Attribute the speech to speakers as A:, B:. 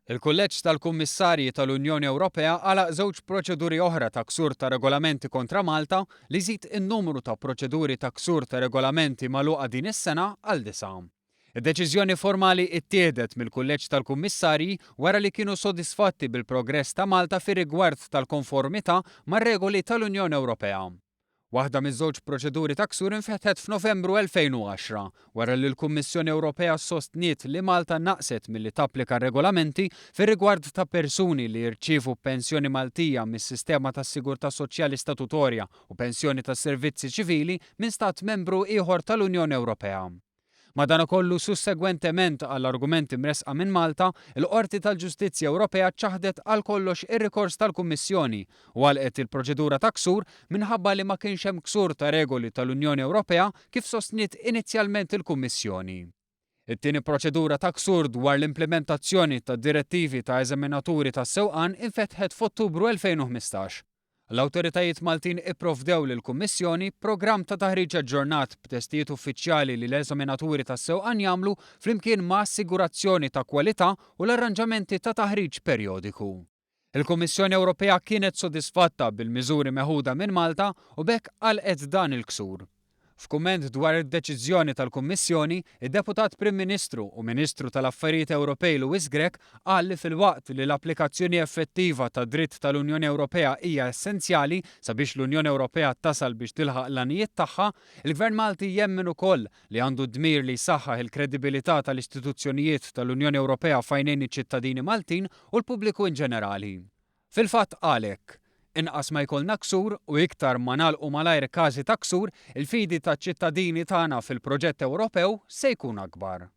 A: Il-Kulleġġ tal-Kummissarji tal-Unjoni Ewropea għalaq żewġ proċeduri oħra ta' ksur ta' regolamenti kontra Malta li jżid in-numru ta' proċeduri ta' ksur ta' regolamenti magħluqa din is-sena għal disgħa. Id-deċiżjoni formali ittieħdet mill-Kulleġġ tal-Kummissarji wara li kienu sodisfatti bil-progress ta' Malta fir-rigward tal-konformità mar-regoli tal-Unjoni Ewropea. Waħda miż-żewġ proċeduri ta' ksur infetħet f'Novembru 2010, wara li l-Kummissjoni Ewropea sostniet li Malta naqset milli tapplika r-regolamenti fir-rigward ta' persuni li jirċievu pensjoni Maltija mis-sistema tas-sigurtà soċjali statutorja u pensjoni tas-servizzi ċivili minn Stat Membru ieħor tal-Unjoni Ewropea. Madankollu, sussegwentement għall-argumenti mressqa minn Malta, il-Qorti tal-Ġustizzja Ewropea ċaħdet għal kollox ir-rikors tal-Kummissjoni u għalqet il-proċedura ta' ksur minħabba li ma kienx hemm ksur ta' regoli tal-Unjoni Ewropea kif sostniet inizjalment il-Kummissjoni. It-tieni proċedura ta' ksur dwar l-implimentazzjoni tad-direttivi ta' eżaminaturi tas-sewqan infetħet f'Ottubru 2015. L-awtoritajiet Maltin ipprovdew lill-Kummissjoni programm ta' taħriġ aġġornat b'testijiet uffiċjali li l-eżaminaturi tas-sewqan jagħmlu flimkien ma' assigurazzjoni ta' kwalità u l-arranġamenti ta' taħriġ perjodiku. Il-Kummissjoni Ewropea kienet sodisfatta bil-miżuri meħuda minn Malta u b'hekk għalqet dan il-ksur. F'kumment dwar id-deċiżjoni tal-Kummissjoni, id-Deputat Prim Ministru u Ministru tal-Affarijiet Ewropej Louis Grech qal li filwaqt li l-applikazzjoni effettiva tad-dritt tal-Unjoni Ewropea hija essenzjali sabiex l-Unjoni Ewropea tasal biex tilħaq l-għanijiet tagħha, il-Gvern Malti jemmen ukoll li għandu d-dmir li jsaħħaħ il-kredibilità tal-istituzzjonijiet tal-Unjoni Ewropea f'għajnejn iċ-ċittadini Maltin u l-pubbliku inġenerali. Fil-fatt qal hekk, Inqas ma jkollna ksur u iktar ma nagħlqu malajr każi ta' ksur, il-fidi taċ-ċittadini tagħna fil-proġett Ewropew se jkun akbar.